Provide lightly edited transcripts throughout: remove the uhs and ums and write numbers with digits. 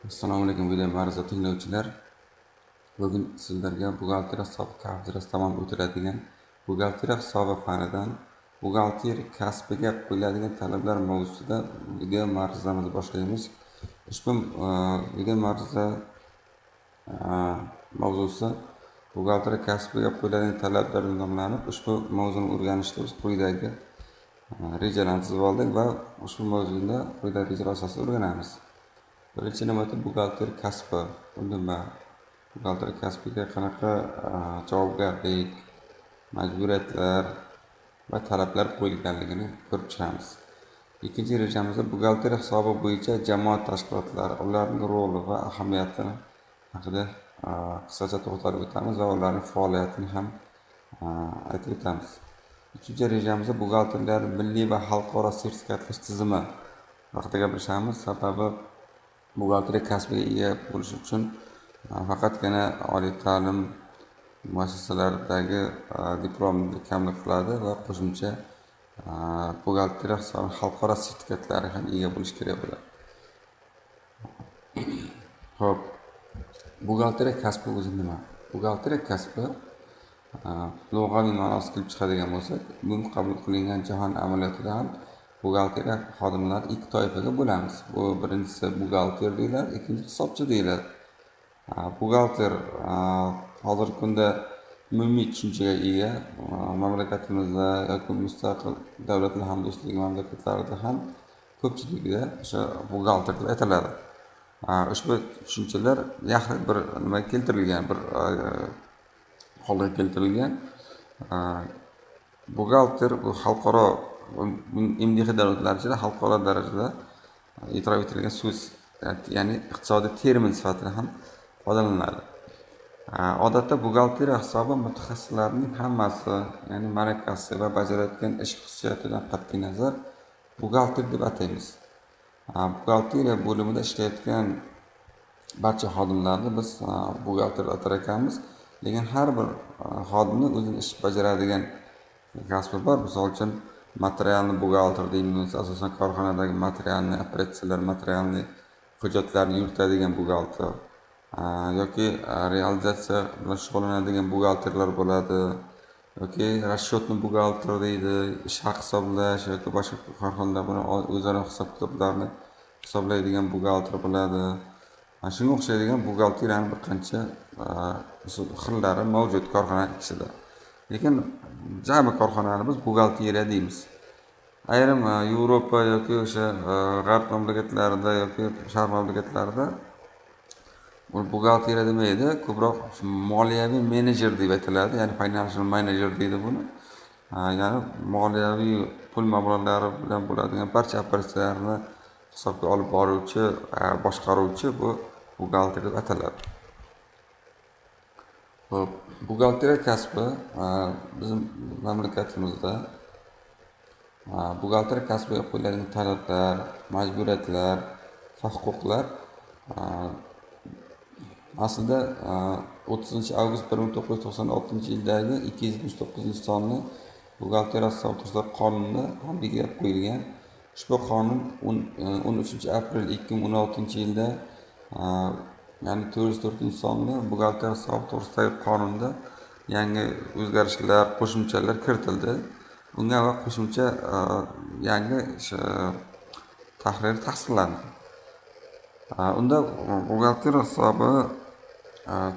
Assalomu alaykum, video ma'ruza tinglovchilar. Bugun sizlarga buxgalteriya hisobi kafedrasi tomonidan o'tiladigan buxgalteriya hisobi fanidan buxgalter kasbiga qo'yiladigan talablar mavzusida video ma'ruzamizni boshlaymiz. Ushbu video ma'ruza mavzusi buxgalteriya kasbiga qo'yiladigan talablar nomlanib, ushbu mavzuni o'rganishda biz quyidagi rejalarni tuzib oldik va ushbu mavzuni quyidagi rejalar asosida o'rganamiz. Birinchi navbatda buxgalter kasbi, bu nima? Buxgalter kasbiga qanaqa javobgarlik, majburiyatlar va talablar qo'yilganligini ko'rib chiqamiz. Ikkinchi rejamizda buxgalteriya hisobi bo'yicha jamoat tashkilotlari, ularning roli va ahamiyatini haqida qisqacha to'xtalib o'tamiz va ularning faoliyatini ham aytib o'tamiz. Uchinchi rejamizda buxgalterlar milliy va xalqaro sertifikatlash tizimi haqida gaplashamiz. Sababi buxgalteriya kasbiga ega bo'lish uchun faqatgina oliy ta'lim muassasalaridagi diplom kamlik qiladi va qo'shimcha buxgalteriya hisobi xalqaro sertifikatlari ham ega bo'lish kerak bo'ladi. Xo'p, buxgalteriya kasbi o'zi nima? Buxgalteriya kasbi lug'aviy ma'nosi kelib chiqadigan bo'lsak, umumiy qabul qilingan jahon amaliyotida ham buxgalteriya xodimlari ikki toifaga bo'lamiz. Bu birinchisi buxgalter deyiladi, ikkinchisi hisobchi deyiladi. Buxgalter hozirgi kunda umumiy tushunchaga ega, mamlakatimizda yoki mustaqil davlatlar hamdo'stligi mamlakatlarida ham ko'pchiligida o'sha buxgalter deb aytiladi. Ushbu tushunchalar yaxlit bir nima keltirilgan, bir holga keltirilgan. Buxgalter bu xalqaro MDH davlatlari ichida xalqaro darajada e'tirof etilgan so'z, ya'ni iqtisodiy termin sifatida ham foydalaniladi. Odatda buxgalteriya hisobi mutaxassislarining hammasi, ya'ni malakasi va bajarayotgan ish xususiyatidan qat'iy nazar buxgalter deb ataymiz. Buxgalteriya bo'limida ishlayotgan barcha xodimlarni biz buxgalter deb atar ekanmiz, lekin har bir xodimni o'zini ish bajaradigan kasbi bor. Misol uchun materialni buxgalter deymiz, asosan korxonadagi materialni operatsiyalar, materialni hujjatlarni yuritadigan buxgalter yoki realizatsiya bilan shug'ullanadigan buxgalterlar bo'ladi, yoki расчетный buxgalter deydi, ish haqi hisoblash yoki boshqa korxonalar bilan o'zaro hisob kitoblarni hisoblaydigan buxgalter bo'ladi. Shunga o'xshaydigan buxgalteriyaning bir qancha xillari mavjud korxona ichida. Lekin jami korxonani biz buxgalteriya deymiz. Ayrim Yevropa yoki o'sha g'arb mamlakatlarida yoki sharq mamlakatlarida bu buxgalteriya demaydi, ko'proq moliyaviy menejer deb aytiladi, ya'ni financial manager deydi buni. Ya'ni moliyaviy pul mablag'lari bilan bo'ladigan barcha operatsiyalarni hisobga olib boruvchi, boshqaruvchi bu buxgalter deb ataladi. Xo'p, buxgalteriya kasbi bizim mamlakatimizda buxgalteriya kasbiga qo'yiladigan talablar, majburiyatlar va huquqlar aslida 30 avgust 1996-yildagi 279-sonli buxgalteriya hisobi to'g'risidagi qonunda ham belgilab qo'yilgan. Ushbu qonun 13 aprel 2016-yilda, ya'ni 404-sonli buxgalteriya hisobi to'g'risidagi qonunda yangi o'zgarishlar, qo'shimchalar kiritildi. Unga va qo'shimcha yangi tahrir tasdiqlandi. Unda buxgalteriya hisobi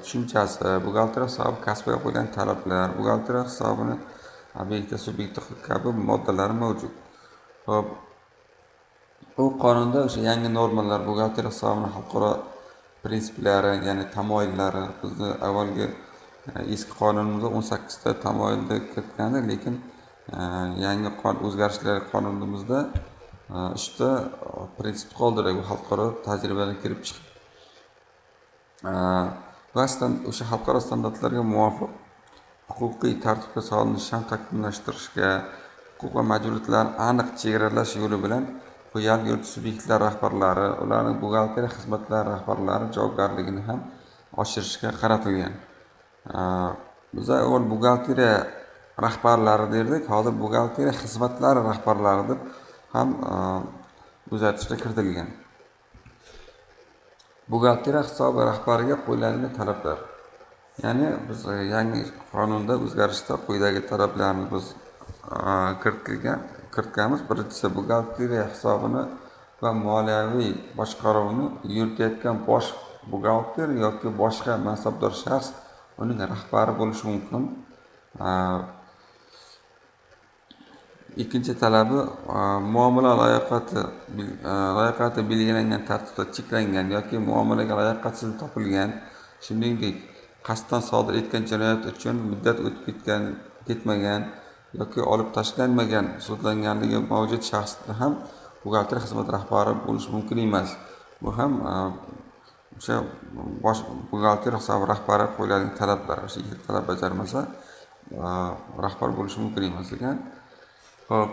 tushunchasi, buxgalteriya hisobi kasbiga qo'yilgan talablar, buxgalteriya hisobini obyekti, subyekti kabi moddalari mavjud. Xo'p, bu qonunda o'sha yangi normalar, buxgalteriya hisobini xalqaro prinsiplari, ya'ni tamoyillari, bizni avvalgi eski qonunimizda 18 ta tamoyilni kiritgandi, lekin yangi o'zgarishlar qonunimizda uchta prinsip qoldirdik, bu xalqaro tajribadan kelib chiqib va o'sha xalqaro standartlarga muvofiq huquqiy tartibga solinishni ham takomillashtirishga, huquq va majburiyatlarni aniq chegaralash yo'li bilan xo'jalik yuritish subyektlari rahbarlari, ularning buxgalteriya xizmatlari rahbarlari javobgarligini ham oshirishga qaratilgan. Biza avval buxgalteriya rahbarlari derdik, hozir buxgalteriya xizmatlari rahbarlari deb ham o'zgartishlar kiritilgan. Buxgalteriya hisobi rahbariga qo'yiladigan talablar. Ya'ni biz yangi qonunda o'zgarishda quyidagi talablarni biz kiritganmiz. Birinchisi, buxgalteriya hisobini va moliyaviy boshqaruvni yuritayotgan bosh buxgalter yoki boshqa mansabdor shaxs uning rahbari bo'lishi mumkin. Ikkinchi talabi, muomala layoqati belgilangan tartibda cheklangan yoki muomalaga layoqatsiz topilgan, shuningdek qasddan sodir etgan jinoyat uchun muddat o'tib ketmagan yoki olib tashlanmagan sudlanganligi mavjud shaxsni ham buxgalter xizmat rahbari bo'lishi mumkin emas. Bu ham o'sha bosh buxgalter hisobi rahbari qo'yiladigan talablar. O'sha ikkita talab bajarmasa rahbar bo'lishi mumkin emas ekan. Xo'p,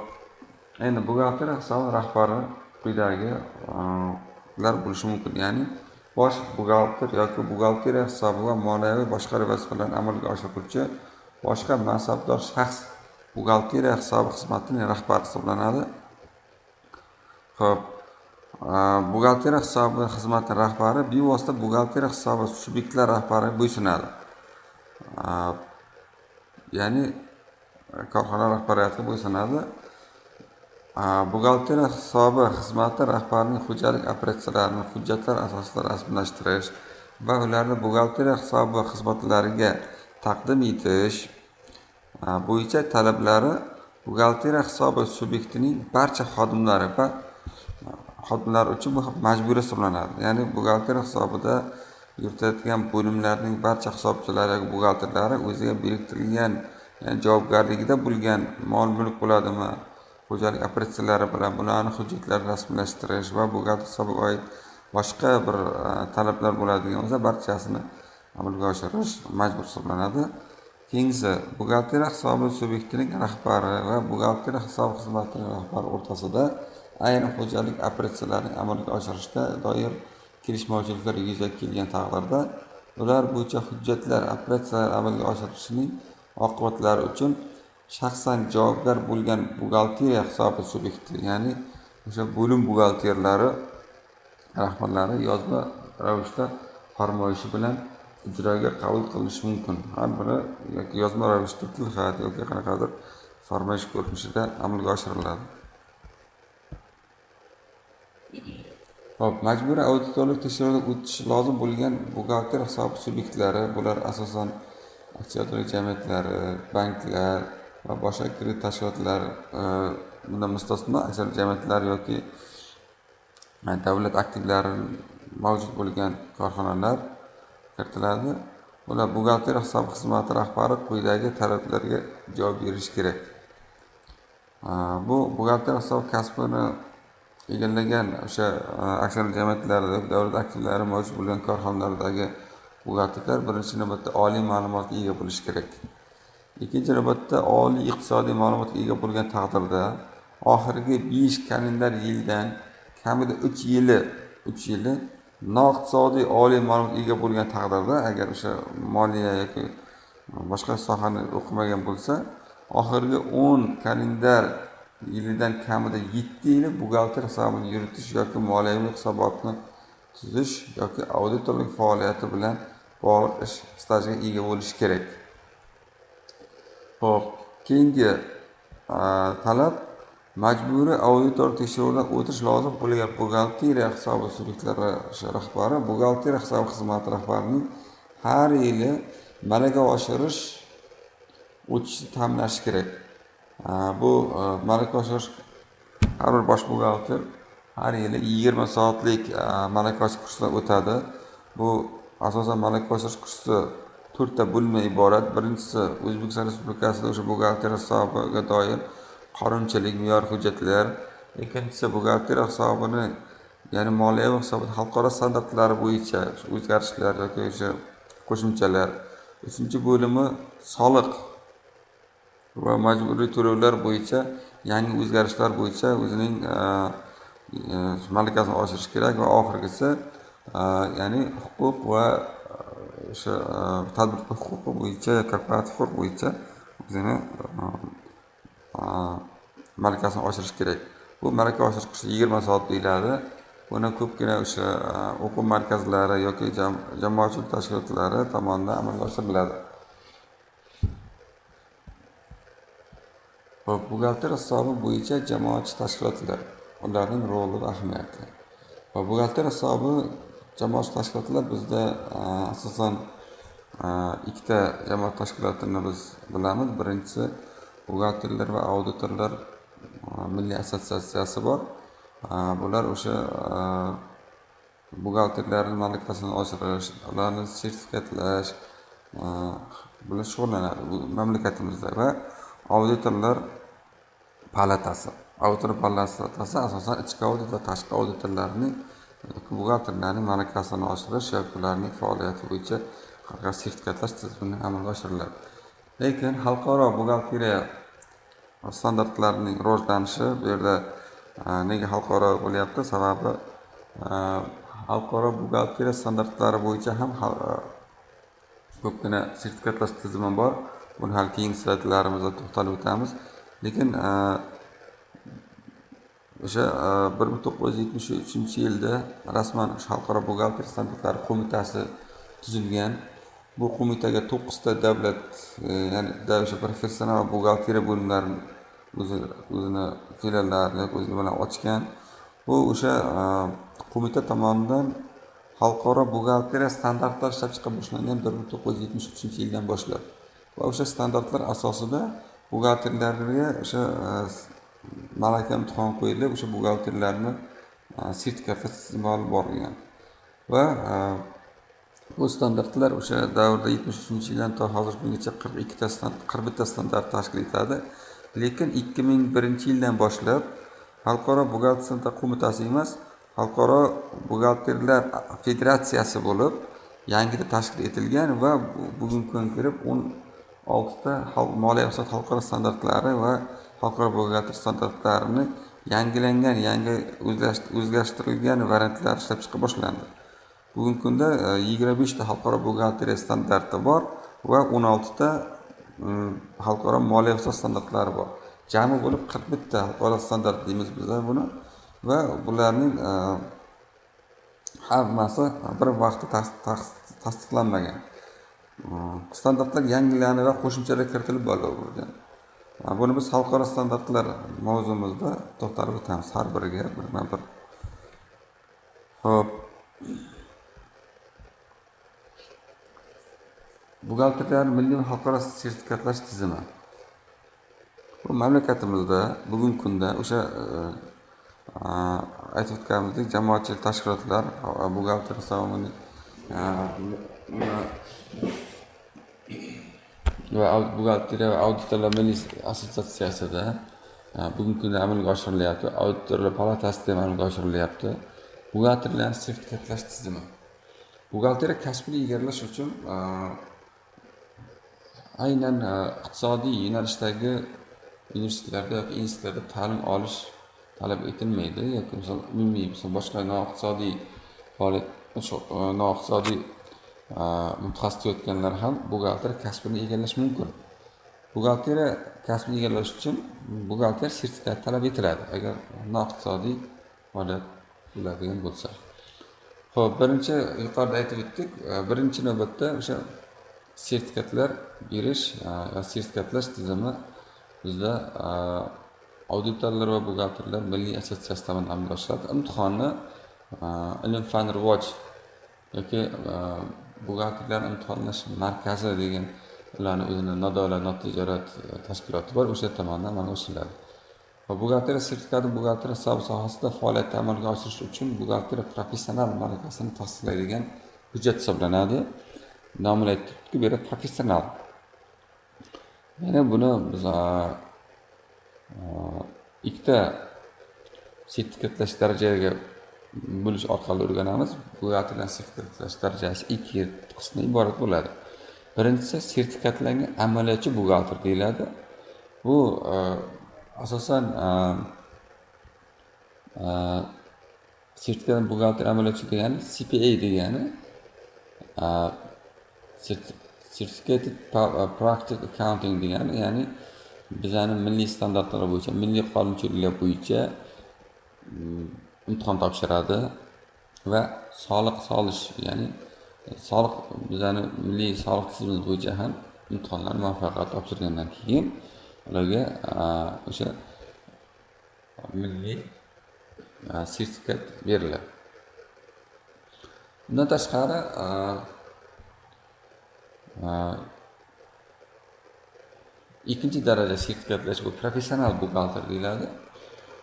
endi buxgalter hisobi rahbari quyidagilar bo'lishi mumkin. Ya'ni bosh buxgalter yoki buxgalteriya hisobi va moliyaviy boshqaruv vazifalarini amalga oshiruvchi boshqa mansabdor shaxs buxgalteriya hisobi xizmatining rahbari hisoblanadi. Xo'p, buxgalteriya hisobi xizmati rahbari bevosita buxgalteriya hisobi subyektlar rahbariga bo'ysunadi. Ya'ni korxona rahbariyatiga bo'ysunadi. Buxgalteriya hisobi xizmati rahbarining xo'jalik operatsiyalarini hujjatlar asosida rasmiylashtirish va ularni buxgalteriya hisobi xizmatlariga taqdim etish bo'yicha talablari buxgalteriya hisobi subyektining barcha xodimlari va xodimlar uchun bu majburiy hisoblanadi. Ya'ni buxgalteriya hisobida yuritadigan bo'limlarning barcha hisobchilari yoki buxgalterlari o'ziga biriktirilgan, ya'ni javobgarligida bo'lgan mol-mulk bo'ladimi, xo'jalik operatsiyalari bilan bularni hujjatlarini rasmiylashtirish va buxgalter hisobiga oid boshqa bir talablar bo'ladigan bo'lsa, barchasini amalga oshirish majbur hisoblanadi. Keyingisi, buxgalteriya hisobi subyektining rahbari va buxgalteriya hisob xizmatining rahbari o'rtasida ayrim xo'jalik operatsiyalarini amalga oshirishda doir kelishmovchiliklar yuzaga kelgan taqdirda ular bo'yicha hujjatlar operatsiyalar amalga oshirishining oqibatlari uchun shaxsan javobgar bo'lgan buxgalteriya hisobi subyekti, ya'ni o'sha bo'lim buxgalterlari rahbarlari yozma ravishda farmoyishi bilan ijroga qabul qilinishi mumkin. Har biri yoki yozma ravishda tilxat yoki qanaqadir farmoyish ko'rinishida amalga oshiriladi. Xo'p, majburiy auditorlik tekshiruvdan o'tishi lozim bo'lgan buxgalter hisobi subyektlari, bular asosan aksiyadorlik jamiyatlari, banklar va boshqa kredit tashkilotlar, bundan mustasno aksiyadorlik jamiyatlari yoki davlat aktivlari mavjud bo'lgan korxonalar kiritiladi. Ular buxgalter hisob xizmati rahbari quyidagi talablarga javob berishi kerak. Bu buxgalter hisob kasbini egallagan o'sha aksiyadorlik jamiyatlarida davlat aktivlari mavjud bo'lgan korxonalardagi buxgalterlar birinchi navbatda oliy ma'lumotga ega bo'lishi kerak. Ikkinchi navbatda oliy iqtisodiy ma'lumotga ega bo'lgan taqdirda oxirgi 5 kalendar yildan kamida 3 yili noiqtisodiy oliy ma'lumotga ega bo'lgan taqdirda, agar o'sha moliya yoki boshqa sohani o'qimagan bo'lsa, oxirgi 10 kalendar yilidan kamida 7 yili buxgalter hisobini yuritish yoki moliyaviy hisobotni tuzish yoki auditorlik faoliyati bilan bog'liq ish stajiga ega bo'lishi kerak. Xo'p, keyingi talab, majburiy auditor tekshiruvdan o'tish lozim bo'lgan buxgalteriya hisobi subyektlari rahbari buxgalteriya hisobi xizmati rahbarining har yili malaka oshirish o'tishni ta'minlashi kerak. Bu malaka oshirish har bir bosh buxgalter har yili 20 soatlik malaka oshirish kursidan o'tadi. Bu asosan malaka oshirish kursi 4 ta bo'limdan iborat. Birinchisi, O'zbekiston Respublikasida o'sha buxgalteriya hisobiga doir qonunchilik, me'yor hujjatlar. Ikkinchisi, buxgalteriya hisobini, ya'ni moliyaviy hisobot xalqaro standartlari bo'yicha o'zgarishlar yoki o'sha qo'shimchalar. Uchinchi bo'limi, soliq va majburiy to'lovlar bo'yicha yangi o'zgarishlar bo'yicha o'zining malakasini oshirish kerak va oxirgisi, ya'ni huquq va o'sha tadbirkor huquqi bo'yicha, korporativ huquq bo'yicha o'zini malakasini oshirish kerak. Bu malaka oshirish kursi 20 soat deyiladi. Buni ko'pgina o'sha o'quv markazlari yoki jamoatchilik tashkilotlari tomonidan amalga oshiriladi. Xo'p, buxgalter hisobi bo'yicha jamoatchi tashkilotlar, ularning roli va ahamiyati. Va buxgalter hisobi jamoatchi tashkilotlar bizda asosan ikkita jamoat tashkilotini biz bilamiz. Birinchisi buxgalterlar va auditorlar milliy assotsiatsiyasi bor. Bular o'sha buxgalterlarning malakasini oshirish, ularni sertifikatlash bilan shug'ullanadi bu mamlakatimizda. Va auditorlar palatasi. Auditor palatasi asosan ichki audit va tashqi auditorlarning, buxgalterlarning malakasini oshirish yoki ularning faoliyati bo'yicha sertifikatlash tizimini amalga oshiriladi. Lekin xalqaro buxgalteriya standartlarining rivojlanishi bu yerda nega xalqaro bo'lyapti? Sababi xalqaro buxgalteriya standartlari bo'yicha ham ko'pgina sertifikatlash tizimi bor. Buni hali keyingi slaydlarimizda to'xtalib o'tamiz. Lekin o'sha 1973-yilda rasman xalqaro buxgalteriya standartlari qo'mitasi tuzilgan. Bu qo'mitaga 9 ta davlat, ya'ni o'sha professional buxgalteriya bo'limlarini o'zini filiallarini o'zi bilan ochgan. Bu o'sha qo'mita tomonidan xalqaro buxgalteriya standartlari ishlab chiqa boshlangan 1973-yildan boshlab. Va o'sha standartlar asosida buxgalterlarga o'sha malaka imtihon qo'yilib, o'sha buxgalterlarni sertifikatlash tizimi olib borilgan. Va bu standartlar o'sha davrda 73-yildan to hozirgi kungacha 41 ta standart tashkil etadi. Lekin 2001-yildan boshlab Xalqaro buxgalter standart qo'mitasi emas, Xalqaro buxgalterlar federatsiyasi bo'lib yangida tashkil etilgan va bugungi kunga kirib 16 ta moliya iqtisod xalqaro standartlari va xalqaro buxgalter standartlarini yangilangan, yangi o'zgartirilgan variantlari ishlab chiqa boshlandi. Bugungi kunda 25 ta xalqaro buxgalteriya standarti bor va 16 ta xalqaro moliya iqtisod standartlari bor. Jami bo'lib 41 ta xalqaro standart deymiz bizlar buni va bularning hammasi bir vaqtda tasdiqlanmagan. Standartlar yangilanib va qo'shimchalar kiritilib borilgan. Buni biz xalqaro standartlar mavzumizda to'xtalib o'tamiz har biriga birma-bir. Xo'p. Buxgalterlar milliy va xalqaro sertifikatlash tizimi. Bu mamlakatimizda bugungi kunda o'sha aytib o'tganimizdek jamoatchilik tashkilotlar buxgalter hisobini va buxgalteriya va auditorlar milliy assotsiatsiyasida bugungi kunda amalga oshirilyapti. Auditorlar palatasida amalga oshirilyapti. Buxgalterlarni sertifikatlash tizimi. Buxgalteriya kasbini egallash uchun aynan iqtisodiy yo'nalishdagi universitetlarda yoki institutlarda ta'lim olish talab etilmaydi yoki misol umumiy misol boshqa noiqtisodiy faoliyat noiqtisodiy mutaxassis o'tganlar ham buxgalter kasbini egallash mumkin. Buxgalteriya kasbini egallash uchun buxgalter sertifikati talab etiladi agar noiqtisodiy faoliyat bo'ladigan bo'lsa. Xo'p, birinchi yuqorida aytib o'tdik, birinchi navbatda o'sha sertifikatlar berish va sertifikatlash tizimi bizda auditorlar va buxgalterlar milliy assotsiatsiyasi tomonidan amalga oshiriladi. Imtihonni ilm fan rivoj yoki buxgalterlar imtihonlash markazi degan ularni o'zini nodavlat notijorat tashkiloti bor, o'sha tomonidan amalga oshiriladi. Va buxgalteriya sertifikati buxgalteriya hisobi sohasida faoliyatni amalga oshirish uchun buxgalteriya professional malakasini tasdiqlaydigan hujjat hisoblanadi. Nomini aytibdi, bu yerda professional. Ya'ni buni biz ikkita sertifikatlash darajaga bo'lish orqali o'rganamiz. Buxgalterlar sertifikatlash darajasi ikki qismdan iborat bo'ladi. Birinchisi sertifikatlangan amaliyotchi buxgalter deyiladi. Bu asosan sertifikatlangan buxgalter amaliyotchi degani CPA degani Certificated Practical Accounting degani, ya'ni bizani milliy standartlar bo'yicha, milliy qonunchiliklar bo'yicha imtihon topshiradi va soliq solish, ya'ni soliq bizani milliy soliq tizimimiz bo'yicha ham imtihonlar muvaffaqiyatli topshirgandan keyin ularga o'sha milliy sertifikat beriladi. Bundan tashqari ikkinchi daraja sertifikatlash, bu professional buxgalter deyiladi.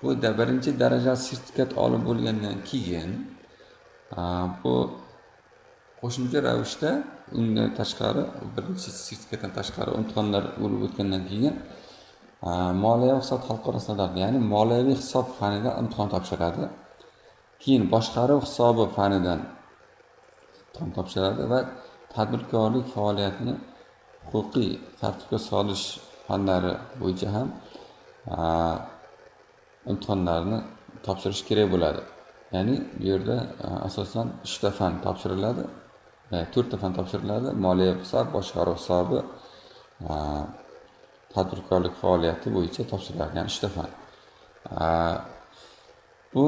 Bu birinchi daraja sertifikat olib bo'lgandan keyin bu qo'shimcha ravishda undan tashqari birinchi sertifikatdan tashqari imtihonlar bo'lib o'tgandan keyin moliyaviy hisob xalqaro standarti, ya'ni moliyaviy hisob fanidan imtihon topshiradi. Keyin boshqaruv hisobi fanidan imtihon topshiradi va tadbirkorlik faoliyatini huquqiy tartibga solish fanlari bo'yicha ham imtihonlarni topshirish kerak bo'ladi. Ya'ni bu yerda asosan 3 ta fan topshiriladi, 4 ta fan topshiriladi: moliyaviy hisob, boshqaruv hisobi, tadbirkorlik faoliyati bo'yicha topshiriladi, ya'ni 3 ta fan. Bu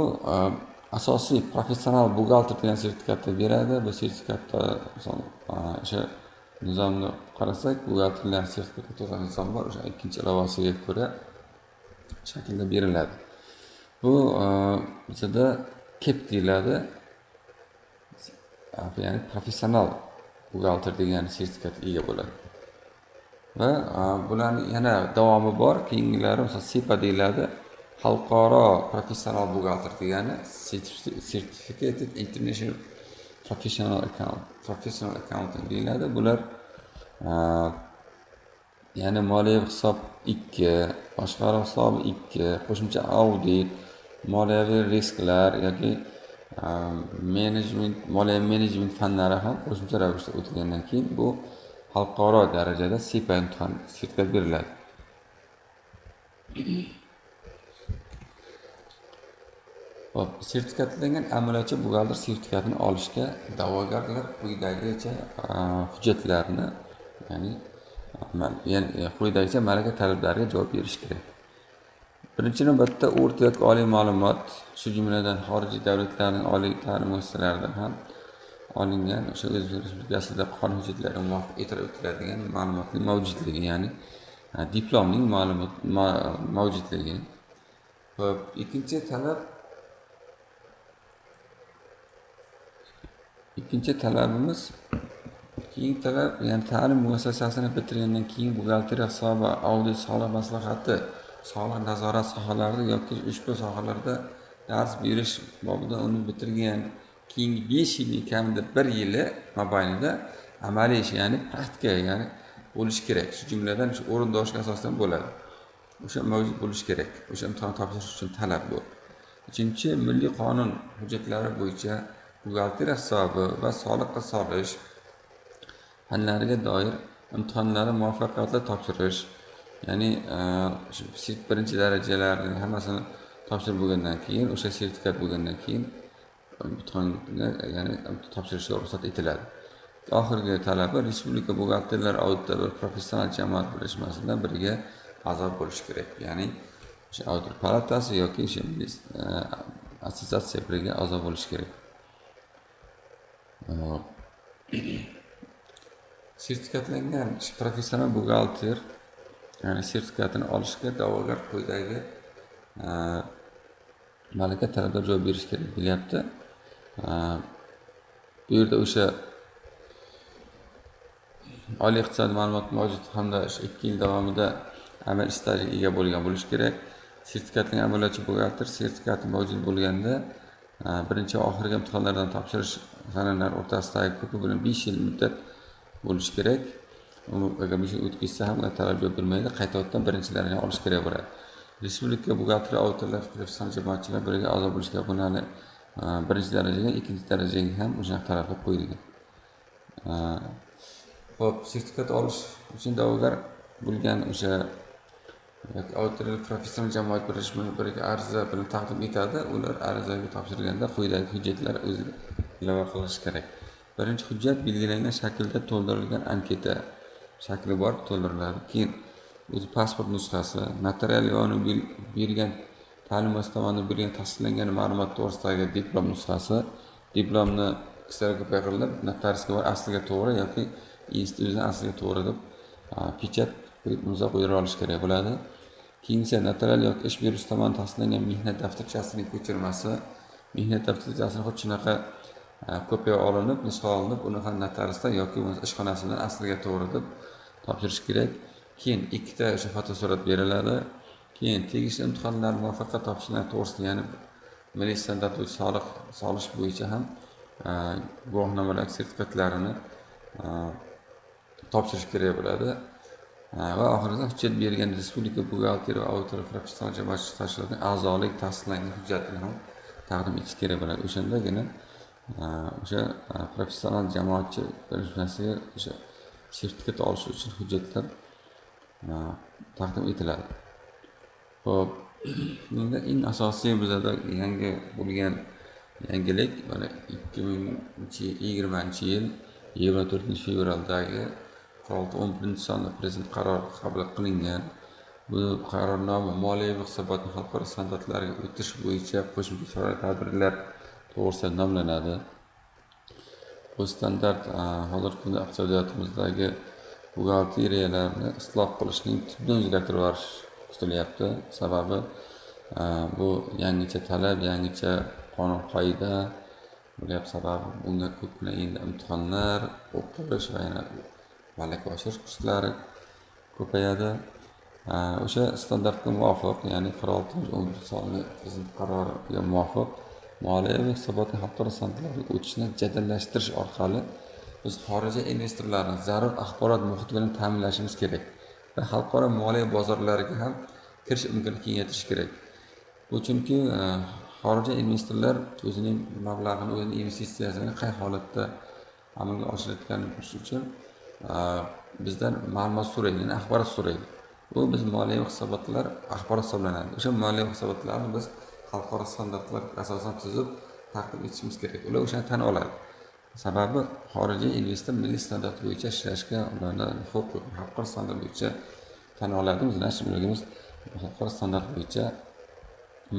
asosiy professional buxgalter degan sertifikatni beradi. Bu sertifikatda misol o'sha nizomni qarasak, buxgalterlar sertifikati to'g'risida nizom bor, o'sha ikkinchi ilovasiga ko'ra shaklda beriladi. Bu bizada KEP deyiladi, ya'ni professional buxgalter degan sertifikatga ega bo'ladi. Va bularning yana davomi bor, keyingilari masalan SEPA deyiladi, xalqaro professional buxgalter degani, Certificated International Professional Account, Professional Accountant deyiladi. Bular ya'ni moliyaviy hisob 2, boshqaruv hisobi 2, qo'shimcha audit, moliyaviy risklar yoki menejment, moliya menejment fanlari ham qo'shimcha ravishda o'tilgandan keyin bu xalqaro darajada SEPA imtihon sertifikat beriladi. Hop, sertifikatlangan amaliyotchi buxgalter sertifikatini olishga da'vogarlar quyidagicha hujjatlarni, ya'ni quyidagicha malaka talablariga javob berish kerak. Birinchi navbatda o'rta yoki oliy ma'lumot, shu jumladan xorijiy davlatlarning oliy ta'lim muassasalaridan ham olingan o'sha O'zbekiston Respublikasida qonun hujjatlariga muvofiq e'tirof etiladigan ma'lumotning mavjudligi, ya'ni diplomning ma'lumot mavjudligi. Hop, ikkinchi talabimiz, keyingi talab, ya'ni ta'lim muassasasini bitirgandan keyin buxgalteriya hisobi, audit, soliq maslahati, soliq nazorat sohalarida yoki ushbu sohalarda dars berish bobida uni bitirgan keyingi 5 yilning kamida 1 yili mobaynida amaliy ish, ya'ni praktika, ya'ni bo'lishi kerak. Shu jumladan shu o'rindoshga asosan bo'ladi. O'sha mavjud bo'lishi kerak. O'sha imtihon topshirish uchun talab bu. Uchinchi, milliy qonun hujjatlari bo'yicha buxgalteriya hisobi va soliqqa solish fanlariga doir imtihonlarni muvaffaqiyatli topshirish, ya'ni birinchi darajalarning hammasini topshirib bo'lgandan keyin, o'sha sertifikat bo'lgandan keyin imtihonni, ya'ni topshirishga ruxsat etiladi. Oxirgi talabi, Respublika buxgalterlar auditorlar professional jamoat birlashmasida birga a'zo bo'lish kerak. Ya'ni o'sha auditor palatasi yoki o'sha assotsiatsiya birga a'zo bo'lish kerak. Sertifikatlangan professional buxgalter, ya'ni sertifikatini olishga da'vogar quyidagi malaka talablar javob berish kerak deyapti. Bu yerda o'sha oliy iqtisodiy ma'lumot mavjud hamda 2 yil davomida amal stajiga ega bo'lgan bo'lishi kerak. Sertifikatlangan amaliyotchi buxgalter sertifikati mavjud bo'lganda birinchi va oxirgi imtihonlardan topshirish sanalari o'rtasidagi ko'pi bilan 5 yil muddat bo'lishi kerak. Agar 5 yil o'tib ketsa ham talab javob bermaydi, qaytadan birinchi darajani olish kerak bo'ladi. Respublika buxgalter auditorlar professional jamoatchilar birga a'zo bo'lish kerak. Buni hali birinchi darajaga, ikkinchi darajaga ham o'sha talablar qo'yilgan. Xo'p, sertifikat olish uchun da'vogar bo'lgan o'sha auditorlar professional jamoat birlashmasi birga ariza bilan taqdim etadi. Ular arizaga topshirganda quyidagi hujjatlar o'ziga ilova qilish kerak. Birinchi hujjat belgilangan shaklda to'ldirilgan anketa shakli bor, to'ldiriladi. Keyin o'zi pasport nusxasi, notarial va uni bergan Ta'lim vazirligi tomonidan berilgan tasdiqlangan ma'lumot to'g'risidagi diplom nusxasi, diplomni kserokopiya qilinib, notariusga borib asliga to'g'ri yoki institutning asliga to'g'ri deb pechat qo'yib imzo qo'ydirib olish kerak bo'ladi. Keyingisi notarial yoki ish beruvchi tomonidan tasdiqlangan mehnat daftarchasining ko'chirmasi. Mehnat daftarchasini xuddi shunaqa kopiya olinib, nusxa olinib, uni ham notariusdan yoki bo'lmasa ishxonasidan asliga to'g'ri deb topshirish kerak. Keyin ikkita o'sha fotosurat beriladi. Keyin tegishli imtihonlar muvaffaqiyat topshirgan to'g'risida, ya'ni milliy standart bo'yicha soliq solish bo'yicha ham guvohnomalar sertifikatlarini topshirish kerak bo'ladi. Va oxirida hujjat bergan Respublika buxgalteri va auditor professional jamoatchilik tashkilotining a'zolik tasdiqlangan hujjatini ham taqdim etish kerak bo'ladi. O'shandagina o'sha professional jamoatchi birlashmasiga o'sha sertifikat olish uchun hujjatlar taqdim etiladi. Xo'p, bunda eng asosiy bizada yangi bo'lgan yangilik mana 2020-yil 24-fevraldagi 46-11 sonli prezident qarori qabul qilingan. Bu qarornoma moliyaviy hisobotni xalqaro standartlarga o'tish bo'yicha qo'shimcha chora-tadbirlar to'g'risida nomlanadi. Bu standart hozirgi kunda iqtisodiyotimizdagi buxgalteriyalarni isloh qilishning tubdan o'zgartirib yuborish kutilyapti. Sababi bu yangicha talab, yangicha qonun qoida bo'lyapti. Sababi bunga ko'pgina endi imtihonlar, o'qish va yana malaka oshirish kurslari ko'payadi. O'sha standartga muvofiq, ya'ni 46-11 sonli prezident qaroriga muvofiq moliyaviy hisobotni xalqaro standartlarga o'tishni jadallashtirish orqali biz xorijiy investorlarni zarur axborot muhiti bilan ta'minlashimiz kerak va xalqaro moliya bozorlariga ham kirish imkonini kengaytirish kerak. Bu chunki xorijiy investorlar o'zining mablag'ini, o'zining investitsiyasini qay holatda amalga oshirayotganini bilish uchun bizdan ma'lumot so'raydi, ya'ni axborot so'raydi. Bu biz moliyaviy hisobotlar axborot hisoblanadi. O'sha moliyaviy hisobotlarni biz xalqaro standartlarga asosan tuzib taqdim etishimiz kerak. Ular o'shani tan oladi. Sababi xorijiy investor milliy standart bo'yicha ishlashga ularda huquq yo'q. Xalqaro standart bo'yicha tan oladi. Biz ularga xalqaro standart bo'yicha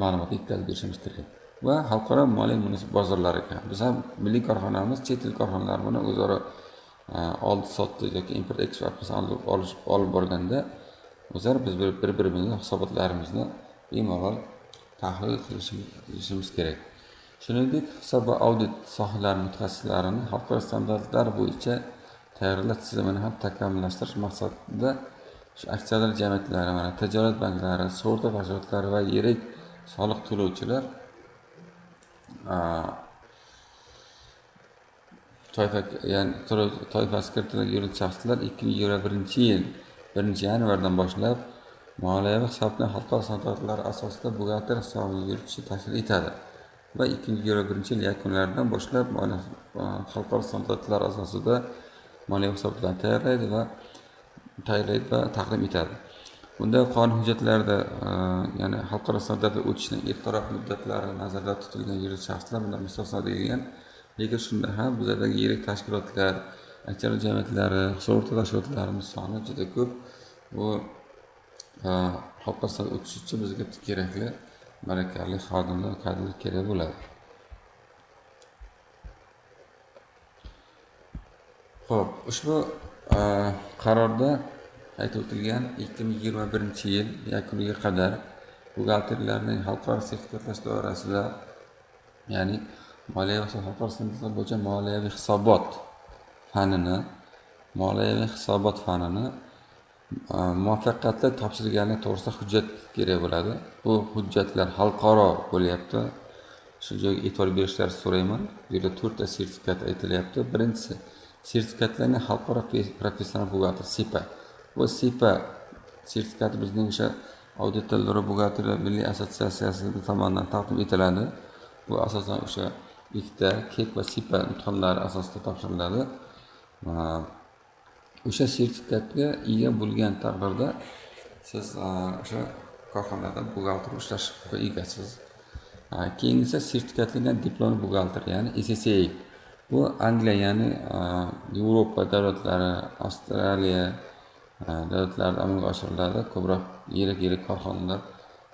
ma'lumot yetkazib berishimiz kerak. Va xalqaro moliya bozorlariga biz ham milliy korxonamiz chet el korxonalari bilan o'zaro oldi sotdi yoki import eksport olib borganda o'zaro biz bir-birimizni hisobotlarimizni bemalol tahlil qilishimiz kerak. Shuningdek, hisob va audit sohalari mutaxassislarini xalqaro standartlar bo'yicha tayyorlash tizimini ham takomillashtirish maqsadida shu aksiyador jamiyatlari, mana tijorat banklari, sug'urta tashkilotlari va yirik soliq to'lovchilar toifa, ya'ni toifasi kiritilgan yuridik shaxslar 2021-yil 1-yanvardan boshlab moliyaviy hisobni xalqaro standartlar asosida buxgalter hisobini yuritishni tashkil etadi va 2021-yil yakunlaridan boshlab xalqaro standartlar asosida moliyaviy hisobotlarni tayyorlaydi va taqdim etadi. Bunda qonun hujjatlarida, ya'ni xalqaro standartga o'tishning ertaroq muddatlari nazarda tutilgan yuridik shaxslar bundan mustasno deyilgan. Lekin shunda ham bizlardagi yirik tashkilotlar, aksiyador jamiyatlari, sug'urta tashkilotlarining soni juda ko'p. Bu xalqaro standartga o'tish uchun bizga kerakli malakali xodimlar, kadrlar kerak bo'ladi. Xo'p, ushbu qarorda aytib o'tilgan 2021-yil yakuniga qadar buxgalterlarning xalqaro sertifikatlash doirasida, ya'ni moliyaviy hisob xalqaro standartlar bo'yicha moliyaviy hisobot fanini muvaffaqiyatli topshirganlik to'g'risida hujjat kerak bo'ladi. Bu hujjatlar xalqaro bo'lyapti. Shu joyga e'tibor berishlarini so'rayman. Bu yerda to'rtta sertifikat aytilyapti. Birinchisi sertifikatlangan xalqaro professional buxgalter, SIPA. Bu SIPA sertifikati bizning o'sha auditorlar va buxgalterlar milliy assotsiatsiyasi tomonidan taqdim etiladi. Bu asosan o'sha ikkita KEK va SIPA imtihonlari asosida topshiriladi. O'sha sertifikatga ega bo'lgan taqdirda siz o'sha korxonada buxgalter ishlash huquqiga egasiz. Keyingisi sertifikatlangan diplom buxgalter, ya'ni ACCA. Bu Angliya, ya'ni Yevropa davlatlari, Avstraliya davlatlarida amalga oshiriladi. Ko'proq yirik yirik korxonalar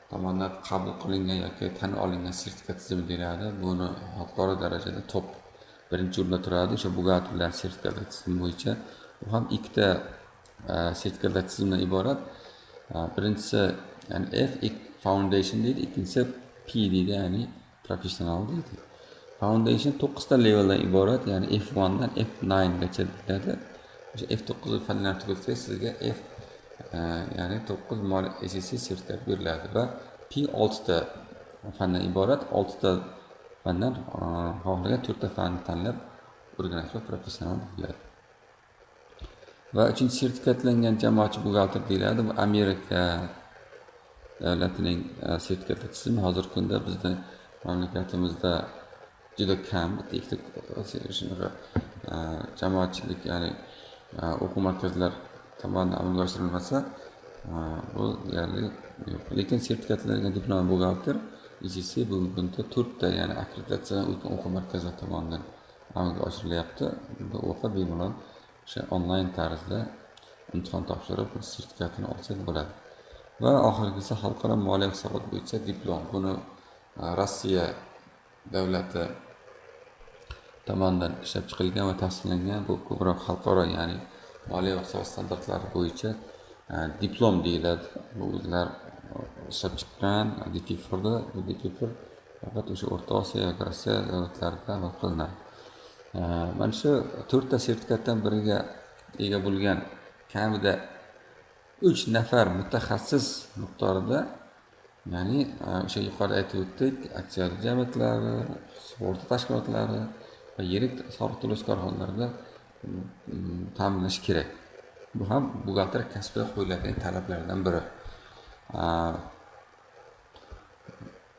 tomonidan qabul qilingan yoki tan olingan sertifikat tizimi deyiladi. Buni xalqaro darajada top birinchi o'rinda turadi o'sha buxgalterlar sertifikatlar tizimi bo'yicha. Bu ham ikkita sertifikatlar tizimidan iborat. Birinchisi ya'ni F Foundation deydi, ikkinchisi P deydi, ya'ni professional deydi. Foundation 9 ta leveldan iborat, ya'ni F1 dan F9 gacha deyiladi. O'sha F9 fanlarni tugatsangiz sizga F ya'ni 9 moliya ACC sertifikat beriladi va P 6 ta fandan iborat, 6 ta fandan xohlagan 4 ta fanni tanlab o'rganish va professional deyiladi. Va uchinchi sertifikatlangan jamoatchi buxgalter deyiladi. Bu Amerika davlatining sertifikatlar tizimi hozirgi kunda bizni mamlakatimizda juda kam, bitta ikkita shunaqa jamoatchilik, ya'ni o'quv markazlar tomonidan amalga oshirilmasa bu deyarli yo'q. Lekin sertifikatlangan diplom buxgalter ICC bugungi kunda 4 ta, ya'ni akkreditatsiyadan o'tgan o'quv markazlar tomonidan amalga oshirilyapti. Bunda o'qib bemalol o'sha onlayn tarzda imtihon topshirib sertifikatini olsak bo'ladi. Va oxirgisi xalqaro moliya hisobot bo'yicha diplom. Buni Rossiya davlati tomonidan ishlab chiqilgan va tavsiyalangan. Bu ko'proq xalqaro, ya'ni moliya hisobot standartlari bo'yicha diplom deyiladi. Bu o'zlar ishlab chiqqan DP4da, bu DP4 faqat o'sha O'rta Osiyo yoki Rossiya davlatlarida amal qilinadi. Mana shu 4 ta sertifikatdan biriga ega bo'lgan kamida 3 nafar mutaxassis miqdorida, ya'ni o'sha yuqorida aytib o'tdik, aksiyador jamiyatlari, sug'urta tashkilotlari va yirik soliq to'lovchi korxonalarda ta'minlash kerak. Bu ham buxgalter kasbiga qo'yiladigan talablardan biri.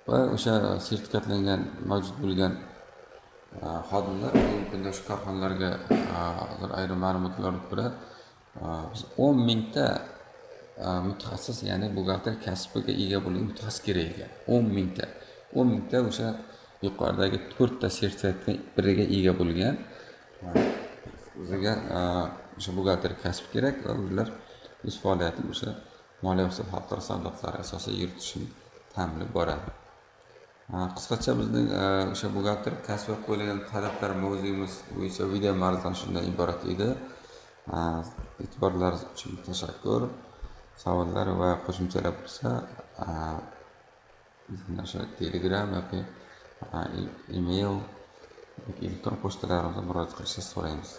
Va o'sha sertifikatlangan mavjud bo'lgan xodimlar bugungi kunda shu korxonalarga hozir ayrim ma'lumotlarga ko'ra biz 10 mingta mutaxassis, ya'ni buxgalter kasbiga ega bo'lgan mutaxassis kerak ekan. 10 mingta. 10 mingta o'sha yuqoridagi 4 ta sertifikatdan biriga ega bo'lgan o'ziga o'sha buxgalter kasbi kerak va ular o'z faoliyatini o'sha moliya hisob xalqaro standartlari asosida yuritishini ta'minlab boradi. Qisqacha bizning o'sha buxgalter kasbiga qo'yilgan talablar mavzuyimiz bo'yicha video ma'ruzam shundan iborat edi. E'tiborlaringiz uchun tashakkur. Savollar va qo'shimchalar bo'lsa bizning o'sha Telegram yoki email yoki elektron pochtalarimizga murojaat qilishingizni so'raymiz.